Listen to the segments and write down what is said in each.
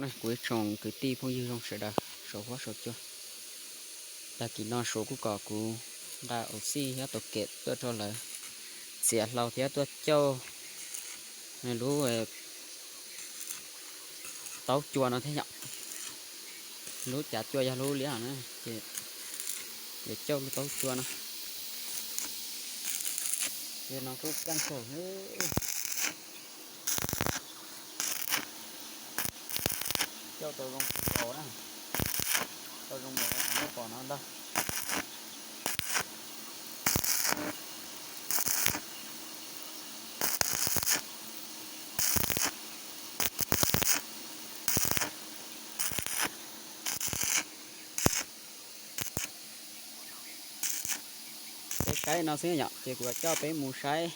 Kuv ib tsoom kwv tij phooj ywg zoo sawv daws saum huab saum cua, tag kis no Suav kuj kom kuv nqa auv xij thiab tau kem tuaj rau lawv txiav hlau thiab tuaj cauj lub taub cua no thiab yom. Lub cav cua yog lub liab na, ces yuav cauj lub taub cua no. Ces no kuj kaj ntug, cauj tau zoo npaum na, tau zoo npaum li nej pom no ntag. Peb saib no xwb yom, ces kuv yuav coj peb mus saib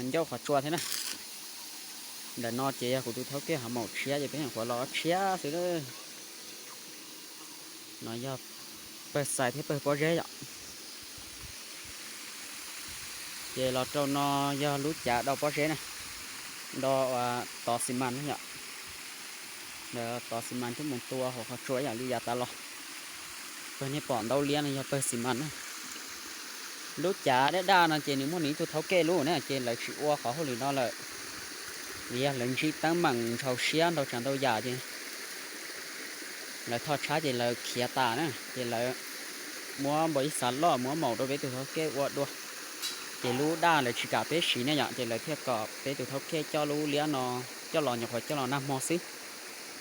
ncauj qhov tsua thiab na. Ntawm no ces yog kuv tus thaub kej hauv maum tshiab, ces peb nyuam qhuav los tshiab xwb. No yog pawg xais thiab pawg pob zeb yom. Ces los rau no yog lub cav do pob zeb na, do tov xi mas yom. Tov xi mas coj mus tua hauv qhov tsua yom, li yav tas los. Pawg nej pom ntaub liab no yog pawg xi mas na. Lub cav daj daj no ces nws muaj nws ib tug thaub kej lub na, ces lawv tsis ua qhov hauj lwm no lawm. Vim yog lawv ntsib teeb meem ntxhov siab ntau tsav ntau yam ces lawv thoj tshab ces lawv khiav tas na, ces lawv muab npau ib xav loj muab maum rau peb tus thaub kej ua dua. Ces lub daj lawv tsis kam peb siv ne yom, ces lawv thiaj kom peb tus thaub kej coj lub liab no coj los, nyuam qhuav coj los nag hmo xwb.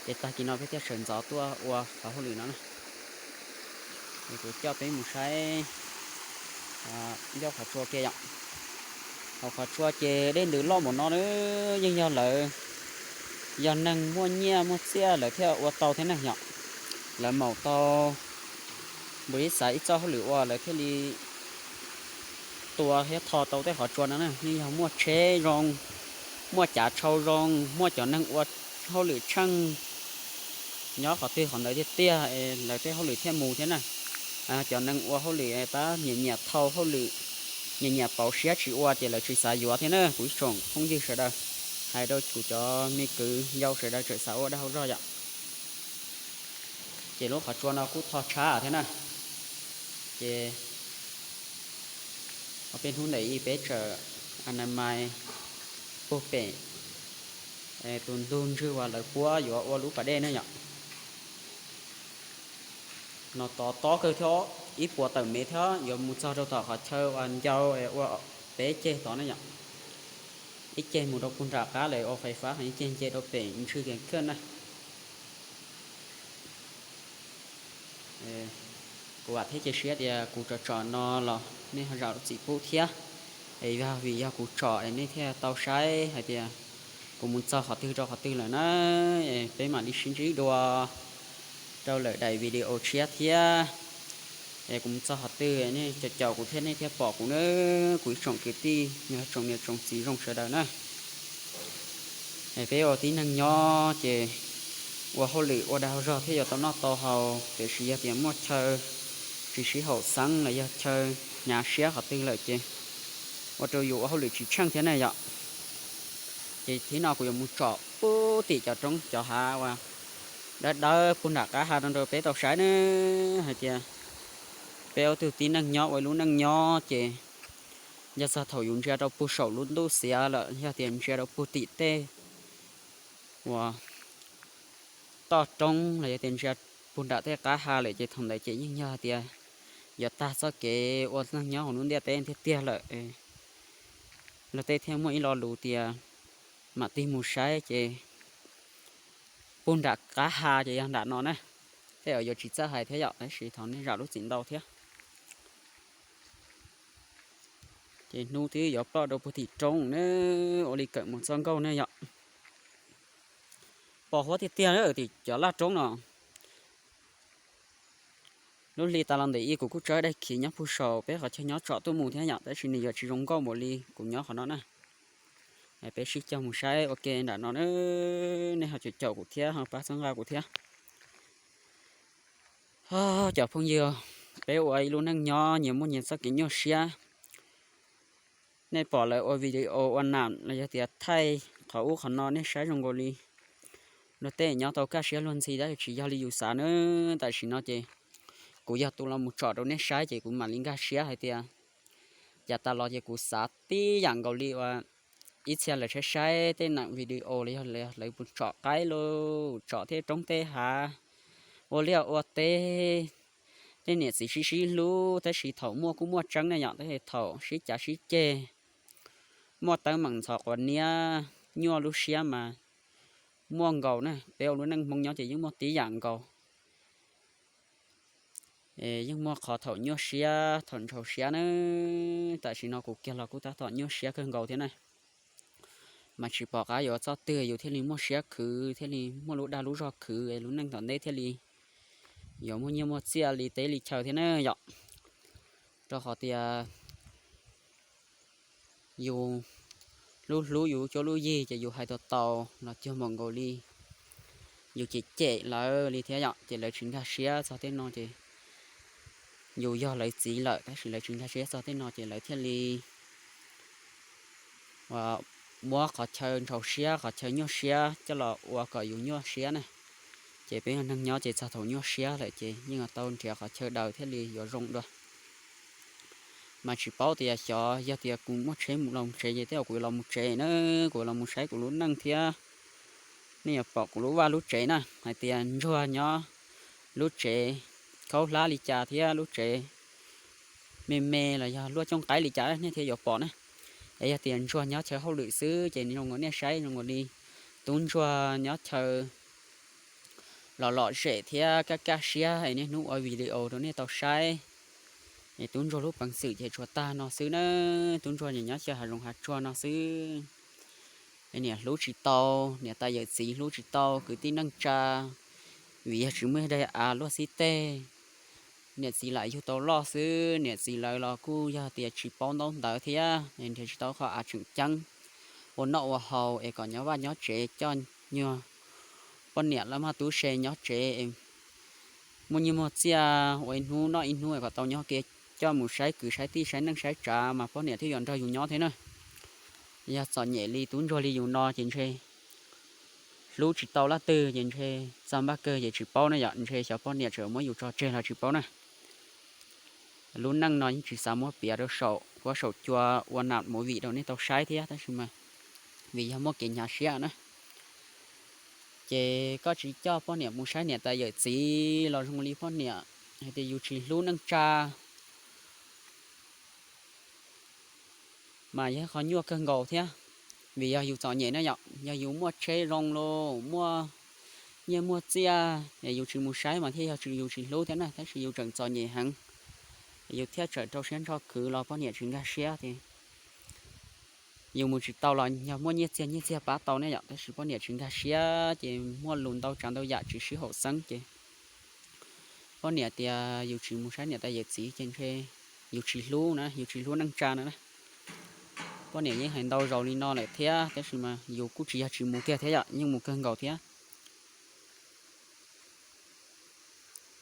Ces tag kis no peb thiaj sawv ntxov tuaj ua qhov hauj lwm no na. Es kuv coj peb mus saib ncauj qhov tsua kiag yom. Hauv qhov tsua ces dej ntws loj npaum no na, yeej yog lawv, yog neeg muaj nyiaj muaj txiaj lawv thiaj ua tau thiab ne yom. Lawv maum tau npau ib xav ib txoj hauj lwm ua lawv thiaj li tua thiab tho tau tej qhov tsua no na. Yeej yog muaj tsheb zoo, muaj cav tshau zoo, muaj cov neeg ua hauj lwm tsheej nyob qhov twg qhov ntawd tiag tiag es lawv tej hauj lwm thiaj mus thiab na. Cov neeg ua hauj lwm tab nyiam nyiam thau hauj lwm, nyiam nyiam pauv siab tsis ua ces lawv tsis xav yuav thiab na. Kuv ib tsoom phooj ywg sawv daws, hais rau kuv cov me kwv yau sawv daws tseem xav ua dag hau zog yom. Ces lub qhov tsua no kuj tho tshab thiab na. Ces ob peb hnub ntawm ib peb tsaws a na mais puag pem tus ntug ntswg uas lawv puab yuav ua lub pas dej na yom. No tov tob kawg thiab, ib puas tawm mev thiab yuav mus txog rau tom qhov chaw uas ncau ua peb ceg tod na yom. Ib ceg mus rau puag nram qab lawv ua fais fab, ho ib ceg nce rau pem ntswg kiag na. Kuv vam thiab cia siab tias kuv tsom tsom no los nej ho zam lub txim pub thiab. Es yog vim yog kuv tsom es nej thiaj tau saib hais tias kuv mus txog qhov twg rau qhov twg lawm na. Peb mam li sib ntsib dua rau lawm daim video tshiab thiab. Es kuv mus txog qhov twg nej caum caum kuv thiab nej thiaj pom kuv na, kuv ib tsoom kwv tij, tsoom niam tsoom txiv zoo sawv daws na. Es peb ua tib neeg nyob ces ua hauj lwm ua dag zog thiaj yuav tau noj tau haus, tiam sis yog tias muaj chaw tsis sib haum xeeb los yog chaw hnyav siab qhov twg lawm ces ua rau yus ua hauj lwm tsis tsheej thiab ne yom. Ces thib no kuv yuav mus tsom puag tim cov roob cov hav uas dawb dawb puag nram qab ha rau peb tau saib na, hais tias peb ua tug tib neeg nyob ua ib lub neej nyob ces yog txog thaum yus ntsia rau puag saum lub ntuj xiav lawm, yog tias ntsia rau puag tim tej uas toj roob los yog tias ntsia puag nram tej qab ha lawm ces thaum ntawd ces yeej yog hais tias yuav tag txoj kev ua neeg nyob hauv lub ntiaj teb tiag tiag lawm. Luag tej thiaj muaj ib lo lus tias mam tig mus saib ces puag nram qab ha ces yog nram no na. Tej uas yuav tsis txawj hais thiab yom, tab sis thov nej zam lub txim ntau thiab. Ces hnub twb yuav ploj rau puag tim roob ne, ua li kawm mus txoj nkauj ne yom. Pos huab tiag tiag tim cov laj roob no. Lub hli tas los ntawm ib kuv kuj tso daim khiv nyob puag saum peb qhov chaw nyob tsom tuaj mus thiab yom, tab sis nws yuav tsis zoo nkauj npaum li kuv nyob qhov no na. Peb sib cog mus saib ua ke nram no, nej ho caum caum kuv thiab ho pab txhawb nqa kuv thiab. Cov phooj ywg, peb ua ib lub neej nyob nyias muaj nyias txoj kev nyuaj siab. Nej pom lawv ua video ua nam los yog tias thaij qhov ub qhov no nej saib zoo nkaus li luag tej nyob tau kaj siab luag ntxhi tab sis tsis yog li yus xav na. Tam sim no ces kuv yog tus los mus tsom rau nej saib ces kuv mam li nkag siab hais tias cas tas los ces kuv xav tib yam nkaus li uas ib txhia lawv saib saib tej neeg video los yog lawv mus tsom qaib los tsom thiab roob tej hav, ua liaj ua teb, tej niam txiv sib sib hlub tab sis thaum muaj kuj muaj tseeb na yom, tab sis thaum sib cav sib ceg, muaj teeb meem ntxhov quav niab, nyuaj lub siab mas muaj nkaus na. Peb ua lub neej Hmoob nyob ces yeej muaj tib yam nkaus. Yeej muaj qhov thaum nyuaj siab thaum ntshaus siab na. Tam sim no kuv kiag los kuj tab tom nyuaj siab kawg nkaus thiab na. Mas tsis pom qab yuav txoj twg yus thiaj li muaj siab khwv thiaj li muaj lub dag lub zog khwv es lub neej tom ntej thiaj li yuav muaj nyiaj muaj txiaj li teb li chaw thiab na yom. Rau qhov tias yus hlub hlub yus cuab lub yig ces yus hais tau tau los cuag npaum nkaus li yus cem cem lawv li thiab yom, ces lawv tsis nkag siab txog tej no ces yus yog lawv txiv lawm tab sis lawv tsis nkag siab txog tej no ces lawv thiaj li muab qhov chaw ntshaus siab qhov chaw nyuaj siab coj los ua kom yus nyuaj siab na. Ces peb yog neeg nyob ces txog thaum nyuaj siab lawm ces yeej tau nrhiav qhov chaw daws thiaj li yuav zoo dua. Mas tsis paub tias xyov yog tias kuv muaj tsheb mus los tsev ces tej zaum kuv yuav los mus tsev na, kuv yuav los mus saib kuv lub neej thiab. Nej yuav pom kuv lub vaj lub tsev na hais tias ntsuag nyob lub tsev khaub hlab li cas thiab lub tsev me me los yog luaj cooj qaib li cas nej thiaj yuav pom na. Es yog tias ntsuag nyob chaw hauj lwm xwb ces zoo nkaus nej saib zoo nkaus li tub ntsuag nyob chaw los lom zem thiab kaj kaj siab es niaj hnub ua video rau nej tau saib. Es tub ntsuag lub peev xwm ces tsuas tag no xwb na, tub ntsuag nyob xyaw hav zoov hav tsuag no xwb. Es niam hlub tsis tau, niam tais yawm txiv hlub tsis tau, kwv tij neej tsa, vim yog tsis muaj daig av luaj xib teg. Niam txiv lam yug tau loj xwb, niam txiv lawv los kuj yog tias tsis paub ntaub ntawv thiab es nrhiav tsis tau qhov av tseem ceeb ua noj ua haus es kom nyob vaj nyob tsev coj nyuag poj niam lawv maj tub se nyob tsev es muaj nyiaj muaj txiaj ua ib hnub noj ib hnub es kom tau nyob kiag coj mus saib kwv saib tij saib neej saib tsav mas poj niam thiaj yuav nrog yus nyob thiab na. Yog txom nyem li tub ntsuag li yus no ces ntshe hlub tsis tau leej twg ces ntshe txog npaj kawg ces tsis paub na yom, ntshe xyov poj niam tseem muab yus tso tseg los tsis paub na. Lub neej no yeej tsis xav muab piav rau saum huab saum cua ua nam movie rau nej tau saib thiab tab sis mas vim yog muaj kev hnyav siab na, ces koj tsis coj poj niam mus saib niam tais yawm txiv los zoo li poj niam hais tias yus tsis hlub neej tsa mas yog qhov nyuaj kawg nkaus thiab. Vim yog yus txom nyem na yom, yog yus muaj tsheb zoo los muaj nyiaj muaj txiaj es yus tsis mus saib mas thiaj yog yus tsis hlub thiab na, tab sis yus tseem txom nyem heev, yus thiaj tseem rau siab nrho khwv los poj niam tsis nkag siab ces yus mus tsis tau los yog muaj nyiaj txiag nyiaj txiag pab tau ne yom, tab sis poj niam tsis nkag siab ces muaj lus ntau tsav ntau yam tsis sib haum xeeb ces poj niam tias yus tsis mus saib niam tais yawm txiv ces ntshe yus tsis hlub na, yus tsis hlub neej tsa na. Poj niam yeej hais ntau zaus li no lawm thiab tab sis mas yus kuj tsis yog tsis mus kiag thiab yom, yeej mus kawg nkaus thiab.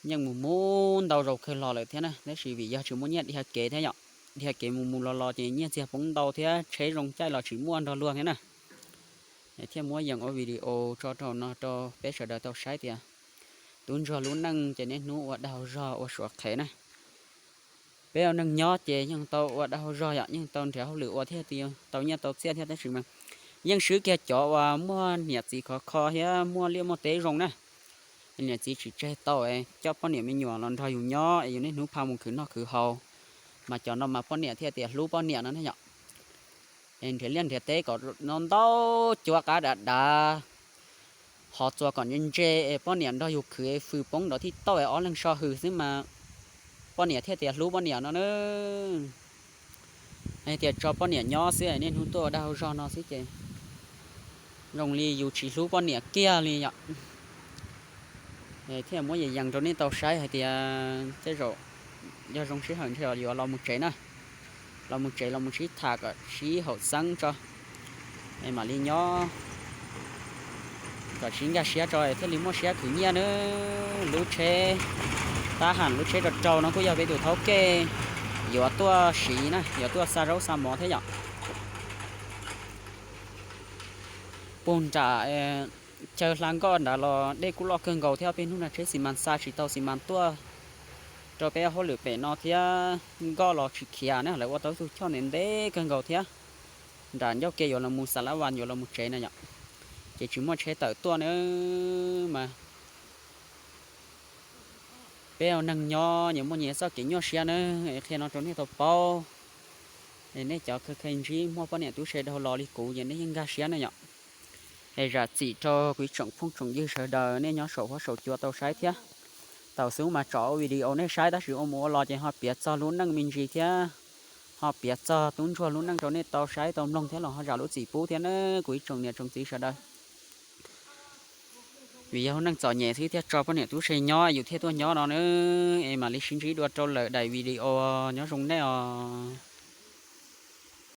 Yeej mus mus ntau zaus kawg los lawm thiab na, tab sis vim yog tsis muaj nyiaj dhia kev thiab yom, dhia kev mus mus los los ces nyiaj txiag poob ntau thiab tsheb zoo caij los tsis muaj nrog luag thiab na. Thiaj muab yees ua video tso rau no rau peb sawv daws tau saib tias tub ntsuag lub neej ces niaj hnub ua dag ua zog ua suav qhev na. Peb ua neeg nyob ces yeej tau ua dag ua zog yom, yeej tau nrhiav hauj lwm ua thiaj tau nyiaj tau txiaj thiab tab sis mas yeej swb kiag cov uas muaj niam txiv khov kho thiab muaj liaj muaj teb zoo na. Niam txiv tsis tseg tau es coj poj niam me nyuam los nrog yus nyob es yus niaj hnub pha mus khwv noj khwv haus, mas cov no mas poj niam thiaj tias hlub poj niam no ne yom. Es nrhiav liaj nrhiav teb kom no ntau cuab qab dav dav, hos txuas kom ntse ntse es poj niam nrog yus khwv es fws poob nrov thib tauj es ob leeg so hws xwb mas poj niam thiaj tias hlub poj niam no na. Hais tias tso poj niam nyob xwb niaj hnub tuaj ua dag ua zog no xwb ces zoo li yus tsis hlub poj niam kiag li yom. Thiaj muab yees yees rau nej tau saib hais tias tej zaum yog zoo sij hawm ntshe yuav los mus tsev na, los mus tsev los mus sib tham kom sib haum xeeb tso, mam li nyob kom sib nkag siab tso thiaj li muaj siab khwv nyiaj na. Lub tsheb tab ham lub tsheb rau rau no kuj yog peb tus thaub kej yuav tuaj siv na, yuav tuaj xa zaub xa mov thiab yom. Mus nram chaw hla nkoj nrad los dej kuj loj kawg nkaus thiab, peb hnub no tsheb xi mas xa tsis tau xi mas tuaj rau peb hauj lwm pem no thiab, nkoj los tsis khiav na, lawv ua tau tug choj ntev ntev kawg nkaus thiab. Nram ncauj ke yuav los mus Xas Las Vas yuav los mus tsev na yom, ces tsis muaj tsheb tawm tuaj na mas peb ua neeg nyob nyias muaj nyias txoj kev nyuaj siab na, qhia no rau nej tau paub. Nej cov kheev ntsib muaj poj niam tub se dhau los li kuv ces nej yeej nkag siab na yom. Es zam txim rau kuv ib tsoom phooj tsoom ywg sawv daws nej nyob saum huab saum cua tau saib thiab. Thaum xub mas tso ua video nej saib tab sis ua mus ua los ces ho piav txog lub neej me ntsis thiab, ho piav txog tub ntsuag lub neej rau nej tau saib tau mloog thiab los ho zam lub txim pub thiab na kuv ib tsoom niam tsoom txiv sawv daws. Vim yog lub neej txom nyem xwb thiaj tso poj niam tub se nyob yus thiaj tuaj nyob no na. Es mam li sib ntsib dua rau lwm daim video, nyob zoo nej os.